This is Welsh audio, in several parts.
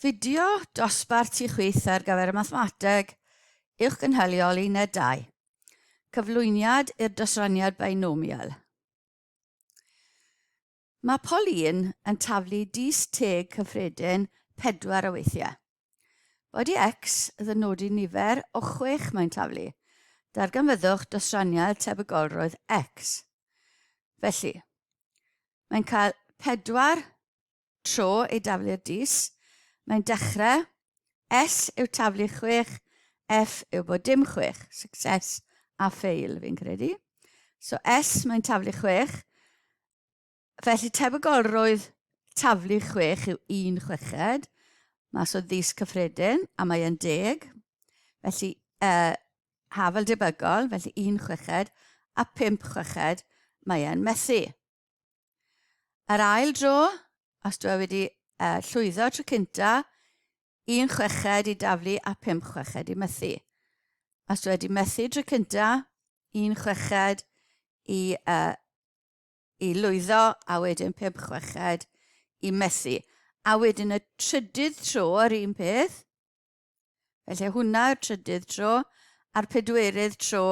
Fideo dosbarth tu chwith ar gyfer y mathemateg uwchgynhaliol Uned 2. Cyflwyniad i'r dosraniad binomial. Mae Pauline yn taflu dis teg cyffredin pedwar o weithiau. Bod i X ddynodi nifer o chwech mae'n taflu. Darganfyddwch dosraniad tebygolrwydd X. Felly, mae'n cael pedwar tro ei daflu'r dis. Mae'n dechrau. S yw taflu chwech, F yw bod dim chwech. Success a fail, fi'n credu. So S, mae'n taflu chwech. Felly tebygolrwydd taflu chwech yw un chweched. Mas o ddis cyffredin, a mae e'n deg. Felly, hafel debygol, felly un chweched, a pump chweched, mae e'n methu. Yr ail dro, os dwi wedi llwyddo tro cynta, un chweched i daflu a pump chweched i methu. Os dwi wedi methu tro cynta, un chweched i, i lwyddo a wedyn pump chweched i methu. A wedyn y trydydd tro yr un peth, felly hwnna yw'r trydydd tro, a'r pedwerydd tro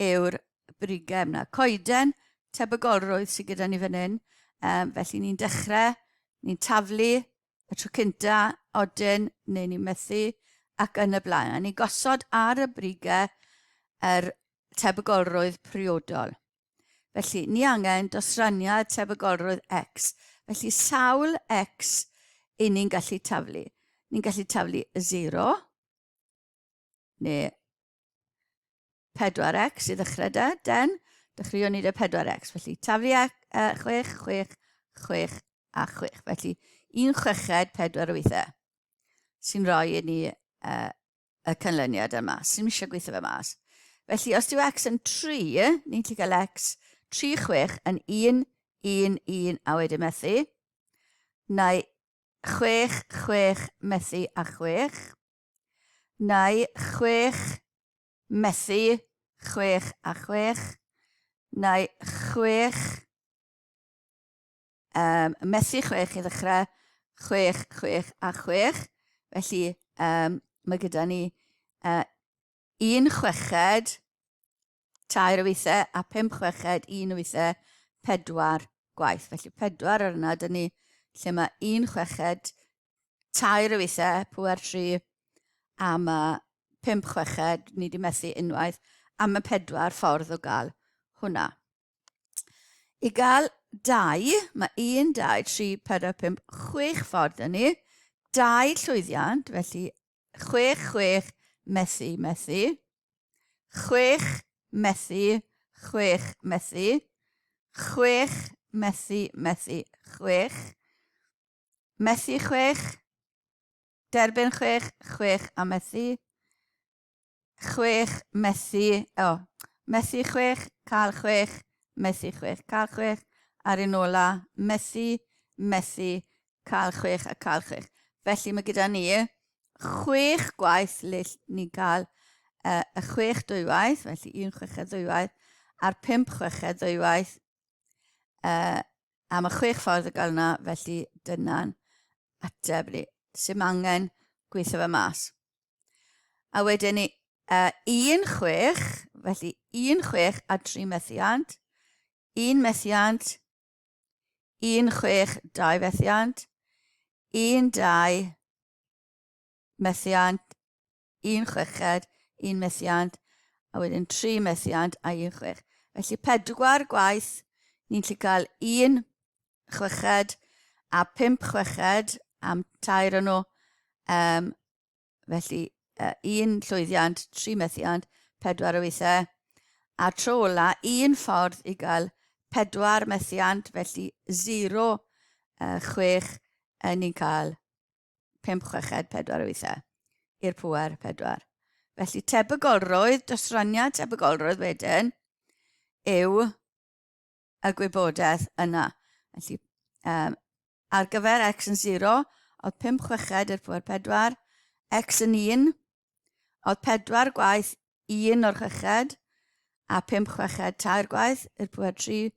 yw'r brigem 'na. Coeden tebygolrwydd sydd gyda ni fan hyn. Felly ni'n dechrau, ni'n taflu y tro cynta, odyn, neu ni'n methu, ac yn y blaen. A ni'n gosod ar y brigau yr tebygolrwydd priodol. Felly, ni angen dosraniad tebygolrwydd x. Felly, sawl x i ni'n gallu taflu? Ni'n gallu taflu 0, neu 4x i ddechrau da, den, dechreuon ni da 4x. Felly taflu 6, 6, 6 a 6. Felly 1 chweched, 4 weithiau sy'n rhoi i ni y canlyniad yma. Sy'n eisiau gweithio fe mas. Felly, os dyw x yn 3, ni'n gallu cael x 3, 6 yn 1, 1, 1 a wedyn methu. Neu 6, 6, methu a 6. Neu 6, methu, 6 a 6, neu 6, methu 6 i ddechrau, 6, 6 a 6. Felly mae gyda ni un chweched, tair o weithiau, a pump chweched, un o weithiau, pedwar gwaith. Felly pedwar ar yna, dyn ni lle mae un chweched, tair o weithiau, pwer tri, a mae pump chweched, ni wedi methu unwaith, a mae pedwar ffordd o gael hwnna. I gael dau, mae 1, 2, 3, 4, 5, 6 ffordd yn ni. Dau llwyddiant, felly 6, 6, methu, methu. 6, methu, 6, methu. 6, methu, methu, 6. Methu 6, derbyn 6, 6 a methu. Chwech, methu, o, methu chwech, cael chwech, methu chwech, cael chwech, a'r un ola, methu, methu, cael chwech a cael chwech. Felly mae gyda ni chwech gwaith le ni'n cael y chwech dwywaith, felly un chweched ddwywaith, a'r pump chweched ddwywaith. A mae chwech ffordd o gael yna, felly dyna'n ateb ni. Sy'n angen gweithio fe mas. A wedyn ni, 1, 6, felly 1, 6 a 3 methiant, 1 methiant, 1, 6, 2 fethiant, 1, 2 methiant, 1 chweched, 1 methiant, a wedyn 3 methiant a 1 chwech. Felly pedwar gwaith ni'n gallu cael 1 chweched a 5 chweched am tair o'n nhw. Felly, un llwyddiant, tri methiant, pedwar o weithiau. A tro ola, un ffordd i gael pedwar methiant, felly 0, 6, ni'n cael 5, chweched, pedwar o weithiau i'r pŵer pedwar. Felly tebygolrwydd, dosraniad tebygolrwydd wedyn, yw y gwybodaeth yna. Felly, ar gyfer x yn 0, oedd 5 chweched i'r pŵer 4, x yn 1, oedd 4 gwaith 1 o'r chweched, a 5 chweched tair gwaith i'r pŵer 3.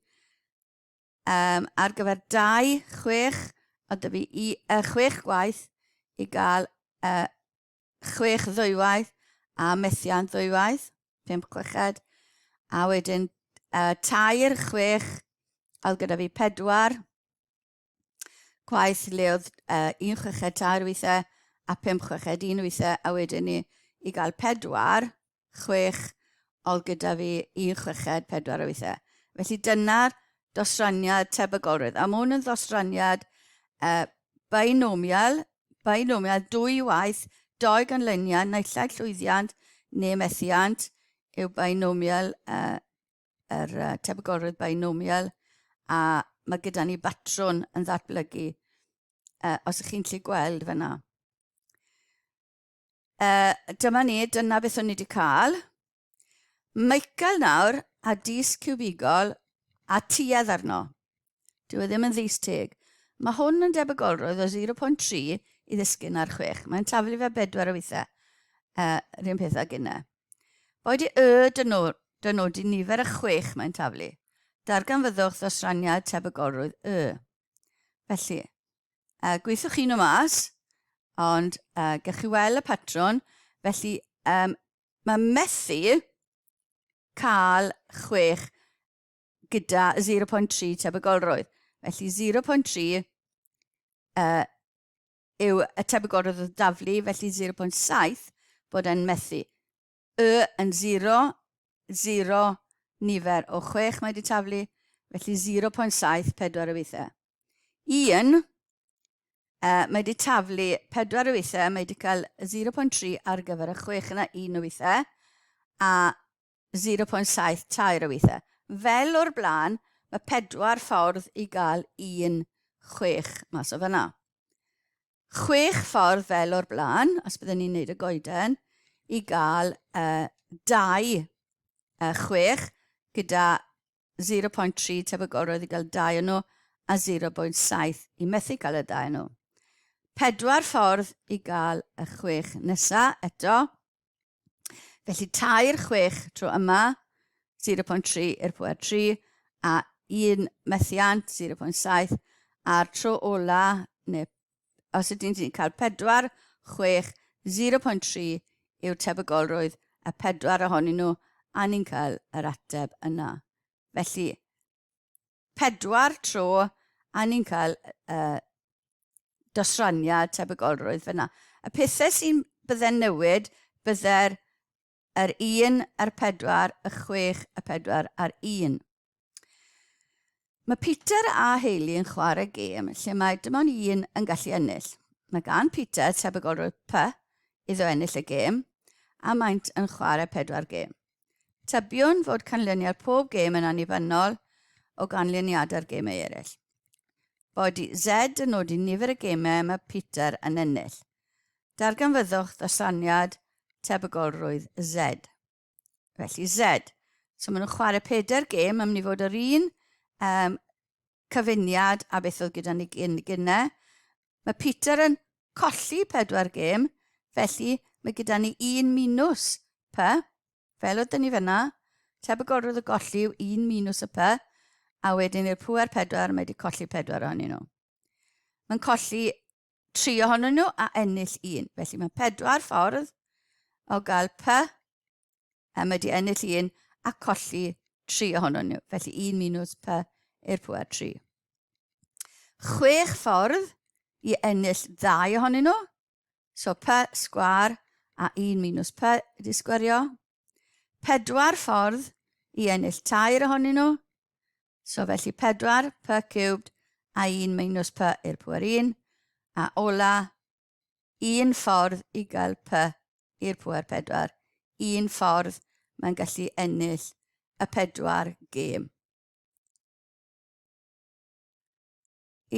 Ar gyfer 2, 6, oedd dy fi i, 6 gwaith i gael 6 ddwywaith a methiant ddwywaith, 5 chweched, a wedyn 3, 6, a oedd gyda fi 4, gwaith le oedd 1 chweched 3 weithiau a 5 chweched 1 weithiau, a wedyn ni i gael 4, 6, oedd gyda fi 1 chweched 4 o weithiau. Felly dyna'r dosraniad tebygolrwydd. A mae hwn yn ddosraniad binomial, binomial dwy waith, doi ganlyniad, naill ai llwyddiant neu methiant yw binomial, yr tebygolrwydd binomial, a mae gyda ni batrwn yn ddatblygu, os ych chi'n gallu gweld fyna. Dyma ni, dyna beth o'n ni wedi cael. Michael nawr a dis ciwbigol a tuedd arno. Dyw e ddim yn ddis teg. Mae hwn yn debygolrwydd o 0.3 i ddisgyn ar 6. Mae'n taflu fe bedwar o weithiau. Rhywun peth ag yna. Boed i y dynodi nifer y 6 mae'n taflu. Darganfyddwch ddosraniad tebygolrwydd y. Felly, gweithiwch chi nhw mas, ond gewch chi weld y patrwn. Felly, mae methu cael 6 gyda 0.3 tebygolrwydd. Felly 0.3 yw y tebygolrwydd o daflu, felly 0.7 bod e'n methu. Y yn 0, 0 nifer o 6 mae wedi taflu, felly 0.7 4 o weithiau. 1, mae wedi taflu 4 o weithiau, mae wedi cael 0.3 ar gyfer y 6 yna 1 o weithiau, a 0.7 tair o weithiau. Fel o'r blaen, mae pedwar ffordd i gael un chwech mas o fyna. Chwech ffordd fel o'r blaen, os byddwn ni'n neud y goeden, i gael 2 chwech gyda 0.3 tebygolrwydd i gael dau o nhw a 0.7 i methu cael y dau o nhw. Pedwar ffordd i gael y chwech nesa eto. Felly tair chwech tro yma, 0.3 i'r pwer 3, a un methiant, 0.7, a'r tro ola, neu os ydyn ni'n cael 4, 6, 0.3 yw'r tebygolrwydd y pedwar ohonyn nhw, a ni'n cael yr ateb yna. Felly, pedwar tro, a ni'n cael dosraniad tebygolrwydd fyna. Y pethau sy'n bydde'n newid, bydde'r yr 1, yr 4, y 6, y 4 a'r 1. Mae Peter a Hayley yn chwarae gêm lle mae dim ond un yn gallu ennill. Mae gan Peter tebygolrwydd P iddo ennill y gêm, a maent yn chwarae pedwar gêm. Tybiwn fod canlyniad pob gêm yn annibynnol o ganlyniadau'r gemau eraill. Body Z yn nodi nifer y gemau mae Peter yn ennill. Darganfyddwch ddosaniad tebygolrwydd Z. Felly Z. So maen nhw'n chwarae pedair gêm, mae'n mynd i fod yr un cyfuniad a beth oedd gyda ni gyn gynne. Mae Peter yn colli pedwar gêm, felly mae gyda ni un minus P, fel oedd ni fyna. Tebygolrwydd o golli yw un minus y P, a wedyn i'r pŵer pedwar, mae wedi colli pedwar ohonyn nhw. Mae'n colli tri ohonyn nhw a ennill un. Felly mae pedwar ffordd o gael P, a mae wedi ennill un a colli tri ohonyn nhw. Felly 1 minus P i'r pwer 3. Chwech ffordd i ennill ddau ohonyn nhw. So P sgwar a 1 minus P wedi sgwario. Pedwar ffordd i ennill tair ohonyn nhw. So felly 4 p cubed a 1 minus p i'r pwer 1. A ola, un ffordd i gael p i'r pwer 4. Un ffordd mae'n gallu ennill y pedwar gêm.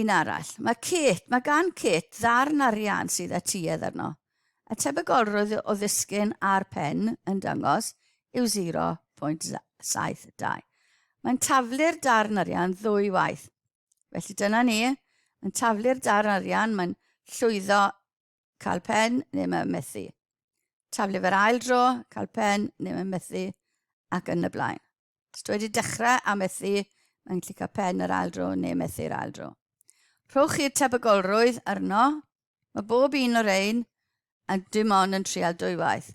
Un arall. Mae Kate, mae gan Kate ddarn arian sydd â tuedd arno. Y tebygolrwydd o ddisgyn ar pen yn dangos yw 0.72. Mae'n taflu'r darn arian ddwy waith. Felly dyna ni, mae'n taflu'r darn arian, mae'n llwyddo cael pen neu mae'n methu. Taflu fe'r ail dro, cael pen neu mae'n methu ac yn y blaen. Os dwi wedi dechrau a methu, mae'n gallu cael pen yr ail dro neu methu'r ail dro. Rhowch chi'r tebygolrwydd arno. Mae bob un o'r ein yn dim ond yn trial dwywaith.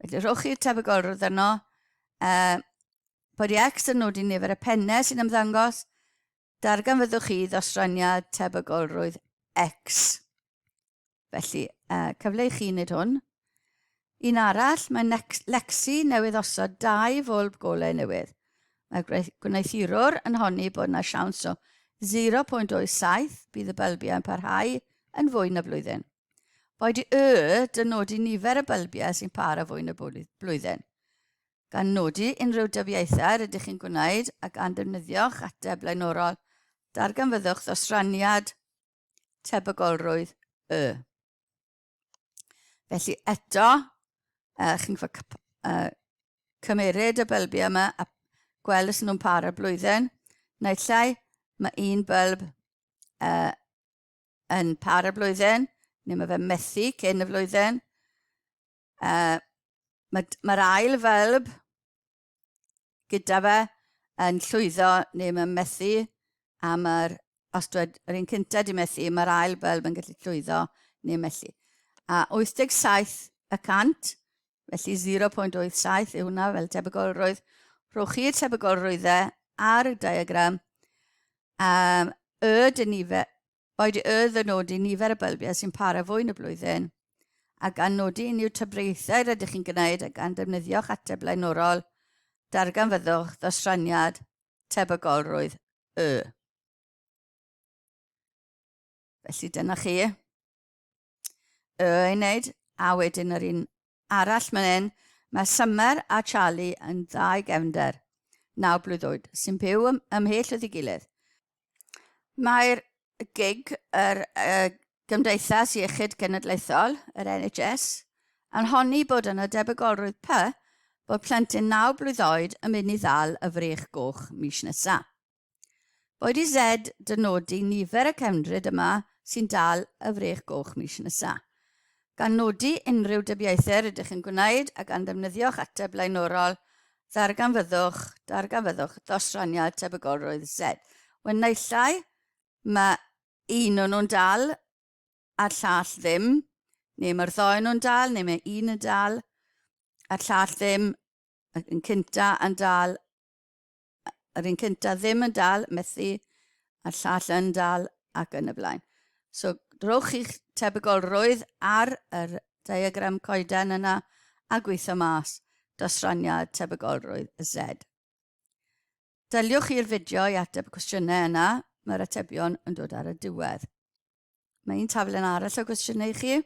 Felly rhowch chi'r tebygolrwydd arno. Bod i X yn nodi nifer y pennau sy'n ymddangos, darganfyddwch chi ddosraniad tebygolrwydd X. Felly, cyfle i chi wneud hwn. Un arall, mae Lexi newydd osod dau fwlb golau newydd. Mae'r gwneuthurwr yn honni bod yna siawns o 0.87 bydd y bylbiau yn parhau yn fwy na blwyddyn. Boed i Y dynodi nifer y bylbiau sy'n para fwy na blwyddyn. Gan nodi unrhyw dybiaethau rydych chi'n gwneud a gan ddefnyddio'ch ateb blaenorol, darganfyddwch ddosraniad tebygolrwydd Y. Felly eto, chi'n gwybod cymeryd y bylbiau yma a gweld os nhw'n para blwyddyn. Naill ai mae un bylb yn para blwyddyn, neu mae fe methu cyn y flwyddyn. Mae'r mae ail fylb gyda fe yn llwyddo neu mae'n methu, a mae'r, os dwed yr un cyntaf di methu, mae'r ail bylb yn gallu llwyddo neu methu. A 87 y cant, felly 0.87 yw hwnna fel tebygolrwydd. Rhowch chi'r tebygolrwyddau ar y diagram. Y dy nifer, Boed y ddynodi nifer y bylbiau sy'n para fwy na blwyddyn, a gan nodi unrhyw tybreithiau rydych chi'n gwneud a gan ddefnyddio'ch ateb blaenorol, darganfyddwch ddosraniad tebygolrwydd y. Felly dyna chi y ei wneud, a wedyn yr un arall man hyn, mae Summer a Charlie yn ddau gefnder, 9 blwydd oed, sy'n byw ym, ymhell wrth ei gilydd. Mae'r gig, yr uh, Gymdeithas Iechyd Genedlaethol, yr NHS, yn honni bod yna debygolrwydd P bod plentyn 9 blwydd oed yn mynd i ddal y frech goch mis nesaf. Boed i Z dynodi nifer y cefndryd yma sy'n dal y frech goch mis nesa. Gan nodi unrhyw dybiaethau rydych yn gwneud a gan ddefnyddio'ch ateb blaenorol, ddarganfyddwch, darganfyddwch ddosraniad tebygolrwydd Z. Wel, naill ai mae un o'n nhw'n dal a'r llall ddim, neu mae'r ddou nhw'n dal, neu mae un yn dal a'r llall ddim, yn cynta yn dal yr un cyntaf ddim yn dal, methu, a'r llall yn dal, ac yn y blaen. So, rhowch chi'ch tebygolrwydd ar yr diagram coeden yna a gweithio mas dosraniad tebygolrwydd Z. Daliwch chi'r fideo i ateb y cwestiynau yna, mae'r atebion yn dod ar y diwedd. Mae un taflen arall o gwestiynau i chi.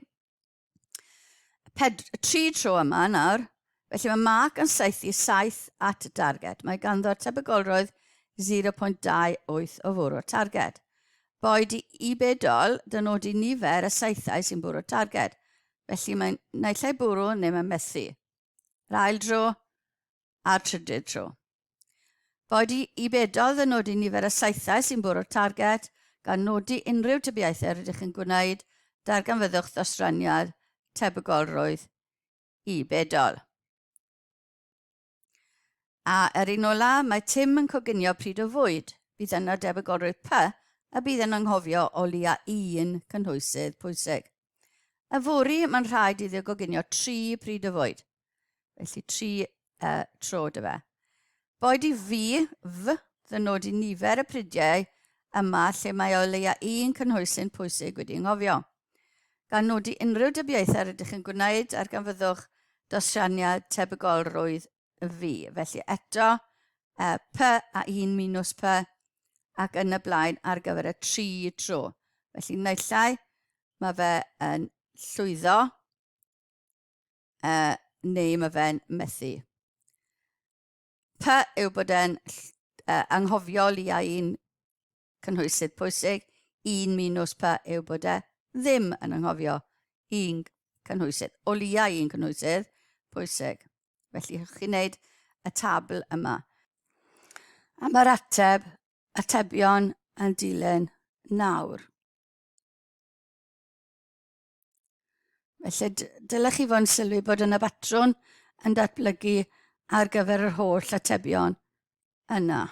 ped, tri tro yma nawr. Felly mae Mark yn saethu 7 at y targed. Mae ganddo'r tebygolrwydd 0.28 o fwrw'r targed. Boed i, i bedol, dynodi nifer y saethau sy'n bwrw'r targed. Felly mae'n naill ai bwrw neu mae'n methu. Yr ail dro a'r trydydd tro. Boed i, i bedol ddynodi nifer y saethau sy'n bwrw'r targed, gan nodi unrhyw tybiaethau rydych yn gwneud, darganfyddwch ddosraniad tebygolrwydd i bedol. A yr un ola, mae Tim yn coginio pryd o fwyd. Bydd yna debygolrwydd P a bydd yn anghofio o leia un cynhwysydd pwysig. Yfory, mae'n rhaid iddo goginio tri pryd o fwyd. Felly tri tro dy fe. Boed i fi, f, ddynodi nifer y prydiau yma lle mae o leia un cynhwysyn pwysig wedi anghofio. Gan nodi unrhyw dybiaethau rydych yn gwneud arganfyddwch dosraniad tebygolrwydd fi. Felly eto, P a 1 minus P ac yn y blaen ar gyfer y tri tro. Felly naill ai mae fe yn llwyddo neu mae fe'n methu. P yw bod e'n anghofiol i a un cynhwysydd pwysig, 1 minus P yw bod e ddim yn anghofio un cynhwysydd, o leia un cynhwysydd pwysig. Felly, chi'n gwneud y tabl yma. A mae'r ateb, atebion yn dilyn nawr. Felly, dylech chi fod yn sylwi bod yna batrwn yn datblygu ar gyfer yr holl atebion yna.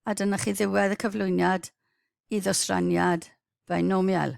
A dyna chi ddiwedd y cyflwyniad i ddosraniad binomial.